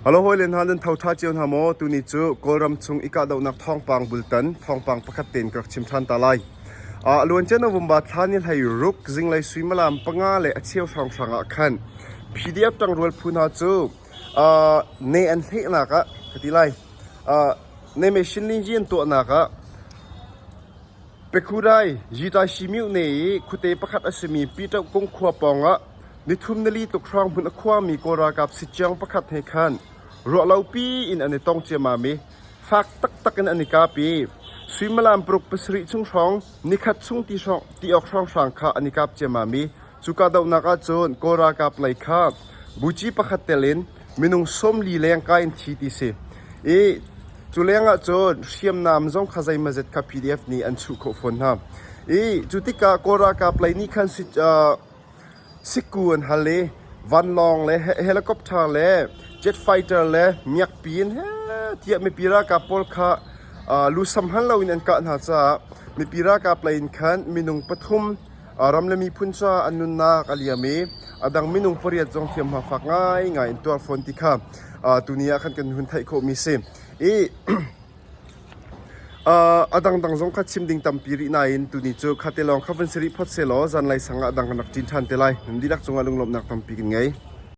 Hello hawile hna nan tho ṭha cio hna maw? Tuni cu Kawlram chung i kahdohnak thawngpang bultan thawngpang pakhat tein ka rak chim ṭhan ta lai. A luancia November thla ni hlei ruk zinglei suimilam panga le a cheu hrawnghrang ah khan PDF ṭangrual phu hna cu ne an hlehnak ah ka ti lai. Ne Shinlinji an tuahnak ah Pekhurai Yitashi myo-ne i khuate pakhat a simi Pyiṭohkung khua pawngah nithum nili tluk hrawng hmun a khuami Kawl ralkap sitciang pakhat he khan ruahlopi in an i tong ciammam i fak taktak in an i kap i suimilam paruk pasarih chung hrawng nikhat chung ti hrawng ti awk hrawnghrang kha an i kap ciammam i cu kahdohnak ahcun Kawl ralkap lei kha buci pakhat tel in minung 40 leng kai in thi ti si. I cu lengah cun hriamnam zong kha zeimawzet kha PDF nih an chuh khawh fawn hna. I cu tikah Kawl ralkap lei nih khan sikku an hal i vanlawng le helicopter le jet fighter le miakpi in he tiah mipi ralkap pawl kha lusam hal loin an kah hna caah mipi ralkap lei in khan minung pathum Ram le miphun caah an nunnak a liam i a dang minung pariat zong hliamhma fak ngaingai in tuar fawn ti kha tuni ah khan kan hun theih khawhmi si. I a dangdang zong kha chim ding tampi rih nain tuni cu khate lawng kha vun si rih phot sehlaw zanlei sang ah a dang kan rak ṭin ṭhan te lai. Nan dihlak cungah lunglawmhnak tampi kan ngei.